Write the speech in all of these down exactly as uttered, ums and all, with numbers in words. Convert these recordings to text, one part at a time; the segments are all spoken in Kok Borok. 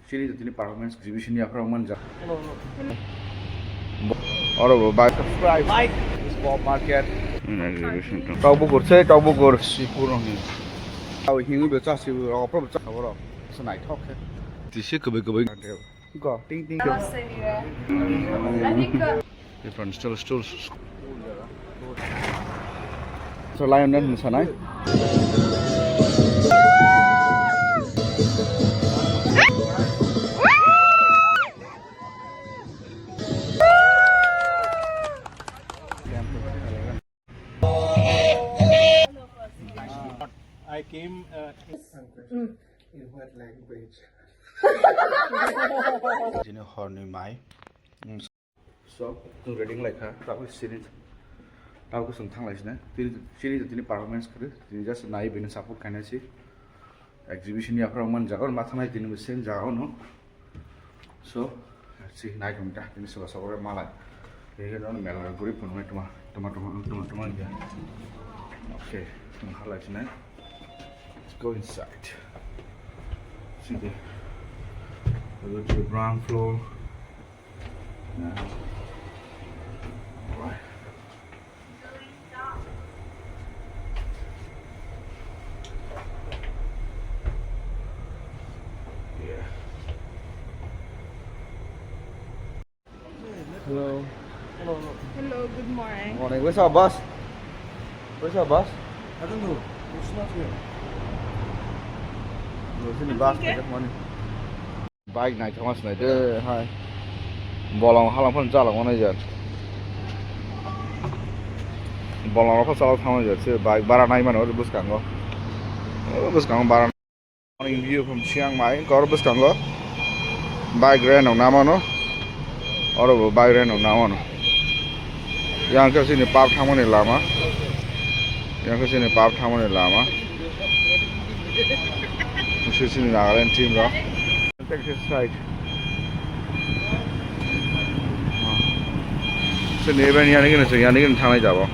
Chini tini performance exhibition ni aphra man ja. Oro bo bike. Subscribe. Like. Pop market. Hmm, exhibition to. Tokbukur se, Tokbukur. Sipur ni. Tau hingi becha si ro pro becha ro. Senai thok se. Tisi kebai kebai. Go, ting ting. Different style stools. So, lion dance mosanai. I came, uh, in what language? Jini horni mai. So, chwng ready wng lai kha, tabuk sini, tabuk chwng thang lai sini. Tini, chini, tini performance khe, tini just nai bini support khainai si. Exhibition ni aphra man jaga, ma thangnai tini bo same jaga no. So, si nai tong ta, tini soba soba ma lai. Tini no mela guri phunuk nai tuma, tuma, tuma, tuma, tuma ya. Okay, chwng ha lai sini. Let's go inside. See the, go to the ground floor. Hello. Hello, hello. Hello, good morning. Morning. Where's our bus? Where's our bus? I don't know. It's not here. Where's the bus? Okay. Good morning. Bike naithokma se naitwi hai. Bolong halang phano chalok manai jar. Bolong rok phano chalok thangma jar se bike bara nai mano bwskango. O bwskango bara. Morning view from Chiang Mai. Kor bwskango bike rent rok namano. Oro bo bike rent rok namano. Yang khe chini park thangmani lama. Yang khe chini park thangmani lama. Sini Nagaland team rok. Take this side. Sini even yani gini, yani gini thangnai jabo.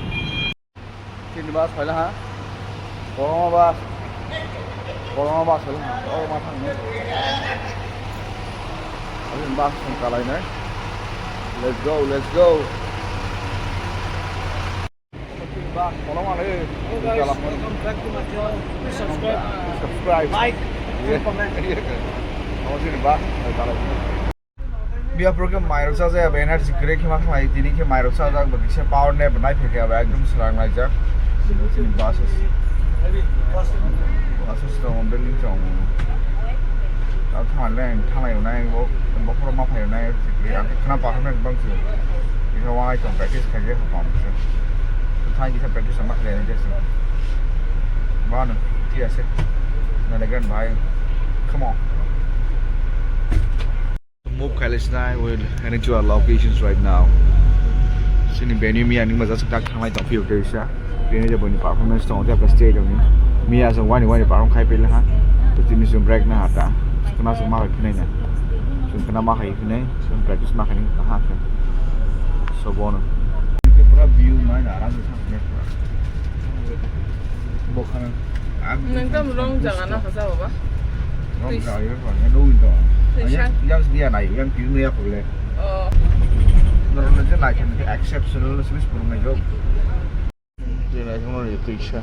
Sini bus phaila ha. Koloma bus. Koloma bus phaila ha. Oh, ma thangni. Bus thang kalai nai. Let's go, let's go. Bus koloma le. Hello guys, welcome back to my channel. Please subscribe, subscribe, like, and comment. Bus kalai. Biya program mairok sa jaya, energy kre khema khlai, tini khe mairok sa jak, bo kisa power nap nai phekya ba ekdom srang nai jak. Sini buses. Buses tong, building tong. Tao thang le, thang lai nai bo, bo pro ma phai nai, ang khna pa khna bang si. Kisa wa nai tong practice khai je kham se. Thang kisa practice ma khlai nai je si. Ba no, thik ase. Na le gan bhai. Come on. Move khailai sinai, we're heading to our locations right now. Sini venue miya ni maja sing tak thanglai tong phiyo teisa. Bini je bini performance tong dia stage ni. Miya sing wani wani perform khai pele ha. To tini sing break na hata. Khna sing ma khai phinai na. Sing khna ma khai phinai, sing practice ma khai ni ha khe. So bono. Pura view nai na aram se. Nang tam wrong jaga na kasa baba. Wrong jaga, wrong jaga, no window. Yang dia nai, yang piu ya kule. Oh. Normal je nai kan exceptional service purung nai jo. Dia nai kan itu isya.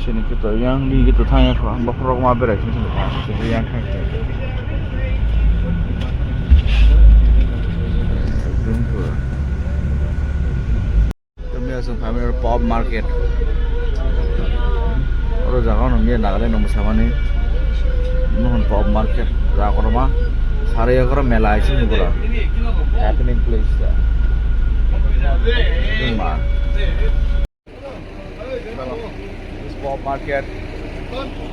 Sini kita yang di kita tanya kok, bapak rok ma berai sini. Yang kan. Tumi aswk phamani oro pop market. Oro jaga no miya Nagaland no mwsamani. Mohon pop market. Jaga koroma. Sari yakoro mela aisi nukura. Happening place da. Juma. This pop market.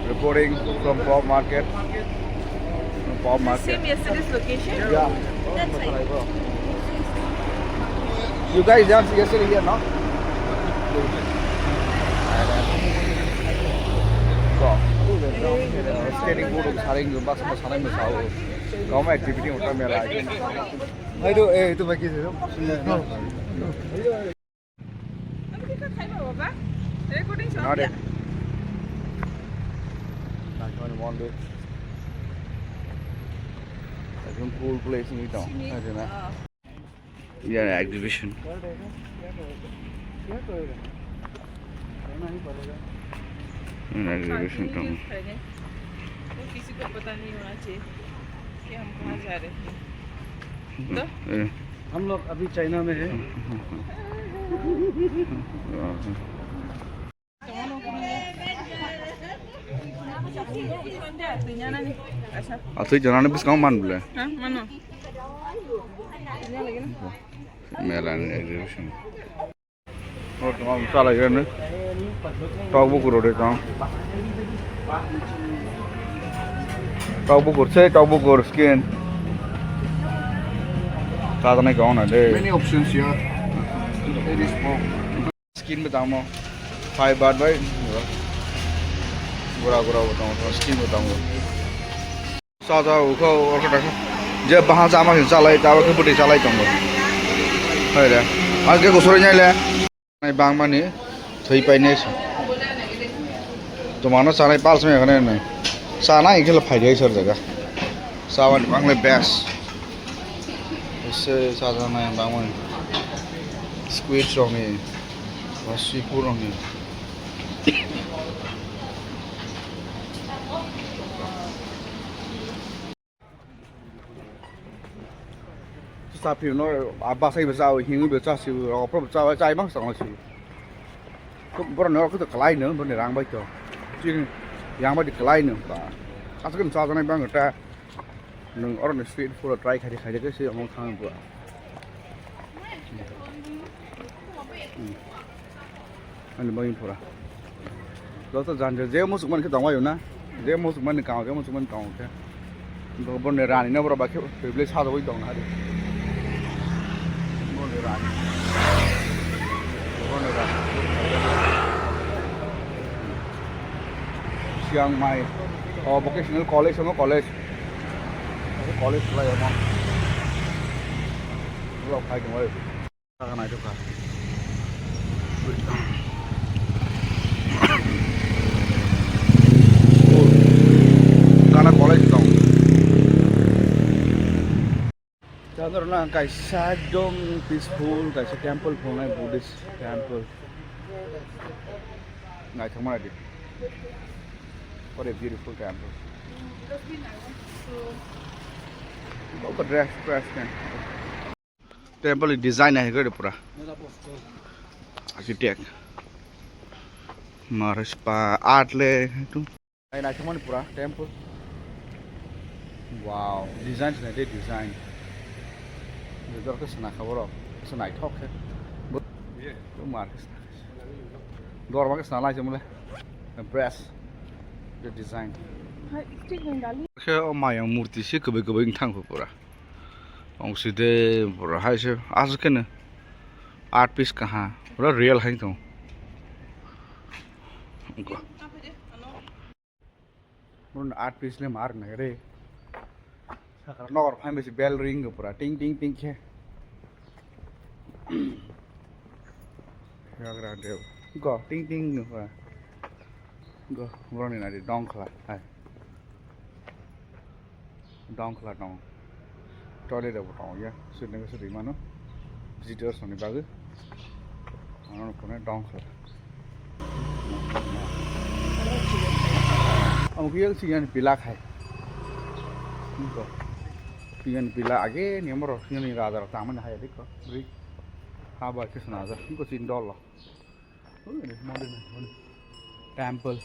Reporting from pop market. Pop market. Same yesterday's location? Yeah. That's right. You guys dance yesterday here, no? So, skating board saring bas mo sanai mo sao. Kauma activity uta mela. Hai to, eh, itu bagi sih. Ano kita khai ba baba? Recording sa. Nade. Nagmani mondir. Cool place ni tong. Simi, ah. Iya, exhibition. Ini exhibition tong. वो किसी को पता नहीं होना चाहिए कि हम कहाँ जा रहे हैं। तो? Eh. हम लोग अभी चाइना में हैं। Ah. Atwi janani bwskango man bwle. Ha, mano. Mela ni exhibition. O tong chalai gani. Tok bukur ode tong. Tok bukur se tok bukur skin. Chajaknai kong na de. Many options here. Very small. Skin bo tamo. Five baht bai. Gura gura bo tamo. Skin bo tamo. Sa sa ukho orkho dakho. Je bahan sama hin salai, tabo khe bwtwi salai tongo. Hai de. Ang khe kusuri nyai le. Nai bangmani thwi painai sa. Tomano sanai pals me khane nai. Sana ikhe phai dai sar jaga. Sawan bang le best. Ese sa sa nai bangmani. Squid rong ni. Ba sipur rong ni. Chapri no, a bwsai bwsa o hingwi bwsa si o, o pro bwsa o chai mang sang si. Ko boro no ko to kalai no, boro ni rang bai to. Chini yang bai di kalai no ba. Asuk ni sa janai bang ta. Nung oro ni street food try khai khai ke si among thang bua. Hmm. Ani bagwi phura. Joto janja je musuk man khe tongmani na. Je musuk man ni kang, je musuk man tong khe. Bo, bo ne rani na bora bakhe, bebele sa dogwi tong na hari. Bo ne rani. Bo ne rani. Chiang Mai. Oh, vocational college, sama college. College lai ma. Lo khai tong ai. Jaga naithok kha. Gana college tong. Chandra na kaisa ekdom peaceful, kaisa temple phunai Buddhist temple. Naithok ma di. What a beautiful temple. What a dress, dress, man. Temple design hai gori pura. Architect. Marispa art le tu. Ai naithok mani pura temple. Wow, design sinai de design. Jor ke sana khaboro. Sana naithok khe. Bo mar ke sana. Dor ma ke sana lai jemle. Impress. The design. Khe o mayang murti se kwbwi kwbwi wng thang pura. Ongside pura hai se aswk kheno art piece kaha pura real hai tong. Bun art piece le mar nagre. Sakra nokor phaimbe se bell ring pura ting ting ting khe. Yagra dew. Go ting ting no pura. Go boroni nari dong khla hai. Dong khla tongo. Toilet rok bo tongo ya. Sudnai sudwi mano. Visitors rokni bagwi. Ano phone dong khla. Ang kuyang sing yang pilak hai. Niko. Sing yang pilak age ni amro sing yang raja rok tangmani hai dikko. Bri. Haba kisna aja. Niko sing dol lo. Temple.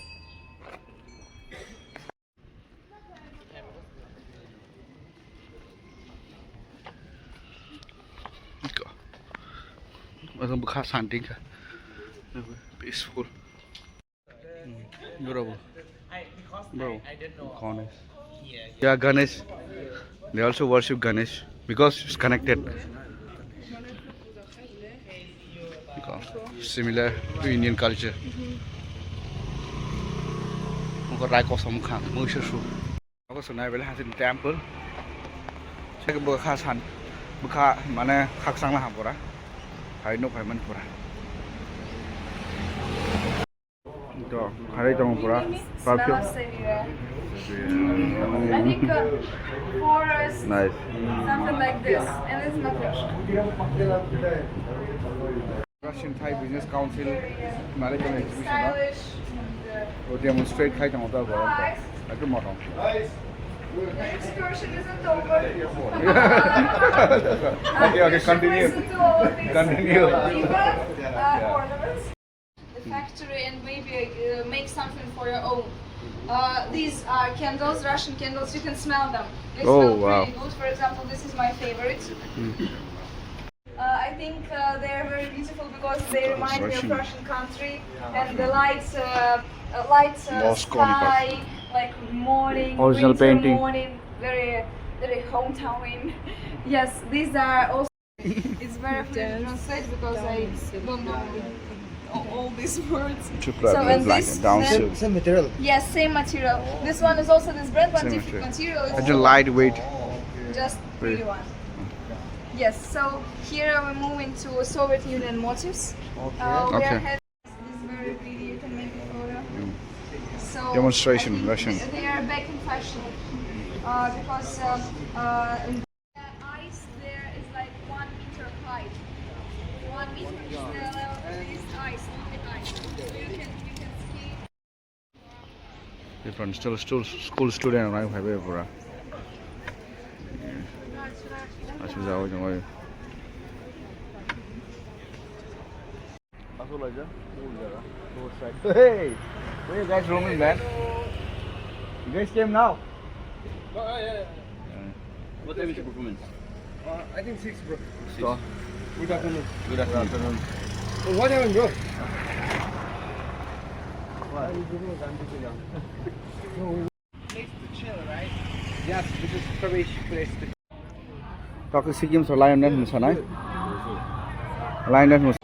Iko. Masang bwkha santing kha. Peaceful. Hmm. Bro. Bro. Ganesh. Yeah, Ganesh. They also worship Ganesh because it's connected. Similar to Indian culture. Nokho rai kosom kha, muisu su. Nokho sunai bele hasin temple. Seke bwkha san, bwkha mane khakchang la ha pura. Hai nok hai man pura. To, harai tongo pura. Perfume. Smells everywhere. I think uh, forest, nice, something like this, and it's matryoshka. Russian Thai Business Council American exhibition o demonstrate khai tongo ta borok ekdom motom. Excursion isn't over. Okay, okay, continue. Continue. The factory and maybe uh, make something for your own. Uh, these are candles, Russian candles. You can smell them. They smell pretty good. For example, this is my favorite. Uh, I think uh, they are very beautiful because they remind me of Russian country and the lights, uh, uh, lights, uh, sky, like morning, original winter painting, morning, very, very hometown. Yes, these are also. It's very hard to translate because I don't know all, all these words. So, and this, same material. Yes, same material. This one is also this brand, but different material. It's a lightweight. Just pretty one. Yes, so here I will move into Soviet Union motifs. Okay. Uh, we are having this very pretty, you can make a photo. So, demonstration, I think Russian. They are back in fashion uh, because um, uh, in the ice there is like one meter high. One meter is the level of this ice, only ice. So you can, you can ski. Different still, still school student rok nai phai bai pura. Aswk jagao chwng bai. Hey, where you guys roaming, man? You guys came now? What time is the performance? Uh, I think six, bro. Six. Good afternoon. Good afternoon. Oh, what happened, bro? What? Place to chill, right? Yes, this is Pravesh place to. Toxic Sikkim so Lion Dance mosanai. Lion Dance mosanai.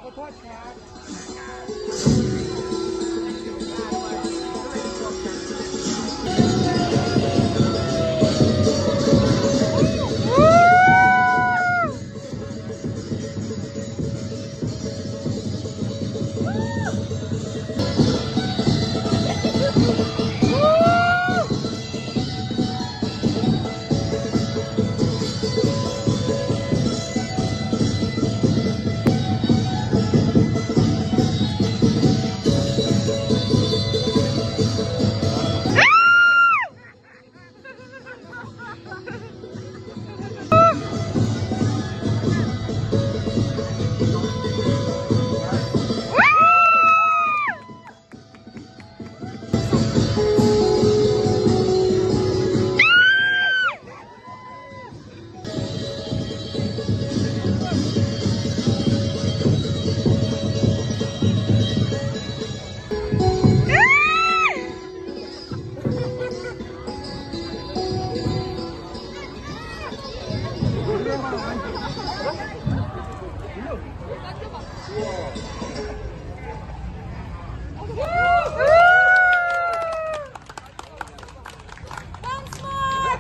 Once more!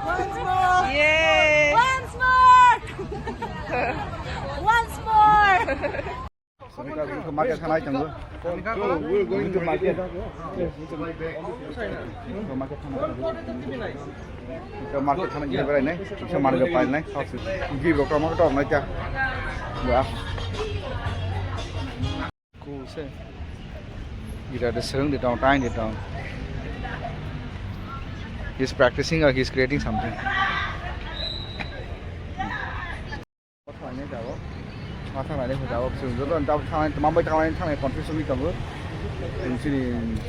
Once more! Yay! Once more! Once more! Market thanai tongo. Market. Market thanai. Market thanai gini berai nai. Bisa market pai nai. Gini rok tongma tok nai ta. Ya. Cool se. Ira de serang de tong, tai de tong. He's practicing or he's creating something. Thanglaini jago. Ma thanglaini jago. Chwng joto ni tabuk thanglaini, tongma bai thanglaini, thanglaini confuse wngwi tongo. Chini,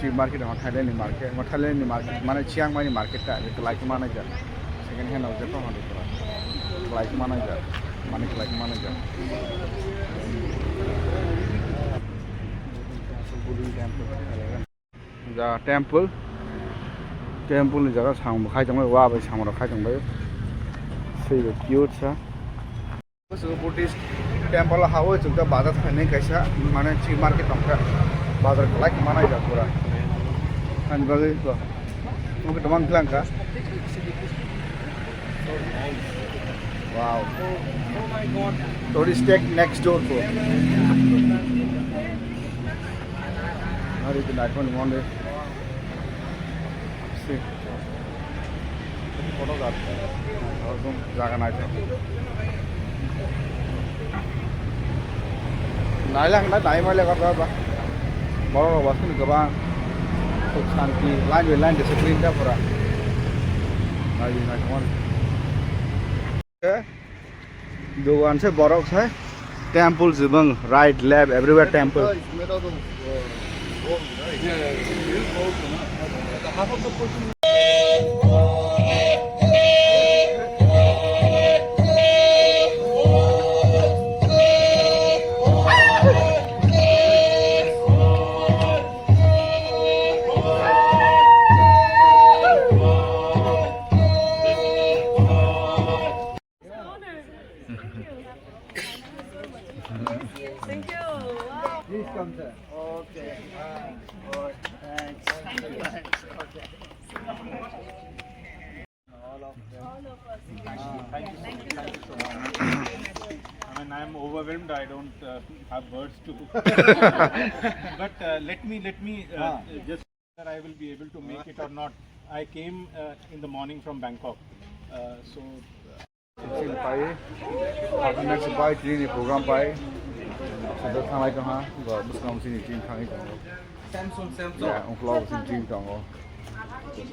chini market, Thailand ni market, Thailand ni market, mane Chiang Mai ni market ta, kalai khe manai jak. Second hand rok jepang hwnwi pura. Kalai khe manai jak. Mane kalai khe manai jak. Ja temple. Temple ni jaga samung khai tongbai, wa bai samung rok khai tongbai. Swi bai cute sa. Buddhist temple ha o chwngkha bazar phainai kaisa, mane chi market tongkha. Bazar kalai khe manai jak pura. Ani bagwi ko. Oke, tomang khlang kha. Wow. Tourist take next door ko. Hari itu naikon monde. Si. Photo gat. Ekdom jaga naithok. Naila hwnba dai maila gabra ba. Borok rok basini gabang. Suk santi, line by line discipline da pura. Nai nai kaman. Eh? Dogan se borok se temple jibang right left everywhere temple. It's made out of, uh, gold, right? Yeah, yeah, yeah. Real gold, you know. The half of the portion. Thank you. Please come, sir. Okay. All right. Thanks. Thank you. All of them. Thank you. Thank you so much. I mean, I'm overwhelmed. I don't, uh, have words to. But, uh, let me, let me, uh, just. Whether I will be able to make it or not. I came, uh, in the morning from Bangkok. Uh, so, uh, Team pai, performance pai, tini ni program pai. Sida thanglai tong ha, ba bwskang sini team thangwi tongo. Samsung, Samsung. Ya, ungklo sini team tongo.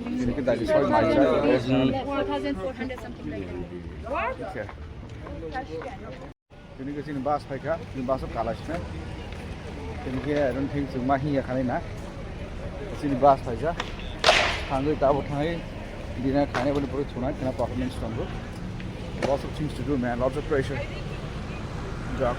Ini kita di soi mai sa. Four thousand four hundred something like that. Okay. Tini ke sini bus phaikha, sini bus o kala sina. Tini ke I don't think chwng ma hiya khanai na. Sini bus phaikha. Thangwi tabo thangwi dina khanai boni pore thunai khna performance tongo. Lots of things to do, man. Lots of pressure. Job.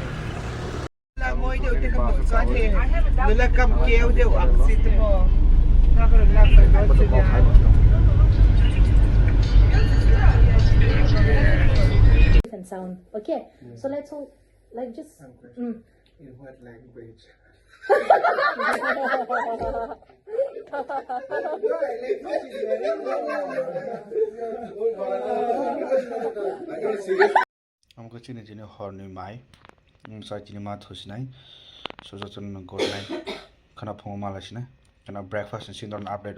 And sound. Okay. So let's all, like, just. Mm. In what language? Omo khe chini, chini horni mai. Wngsa chini ma thusinai. So jotono good night. Khana phungo ma laisinai. Khana breakfast ni sindor update.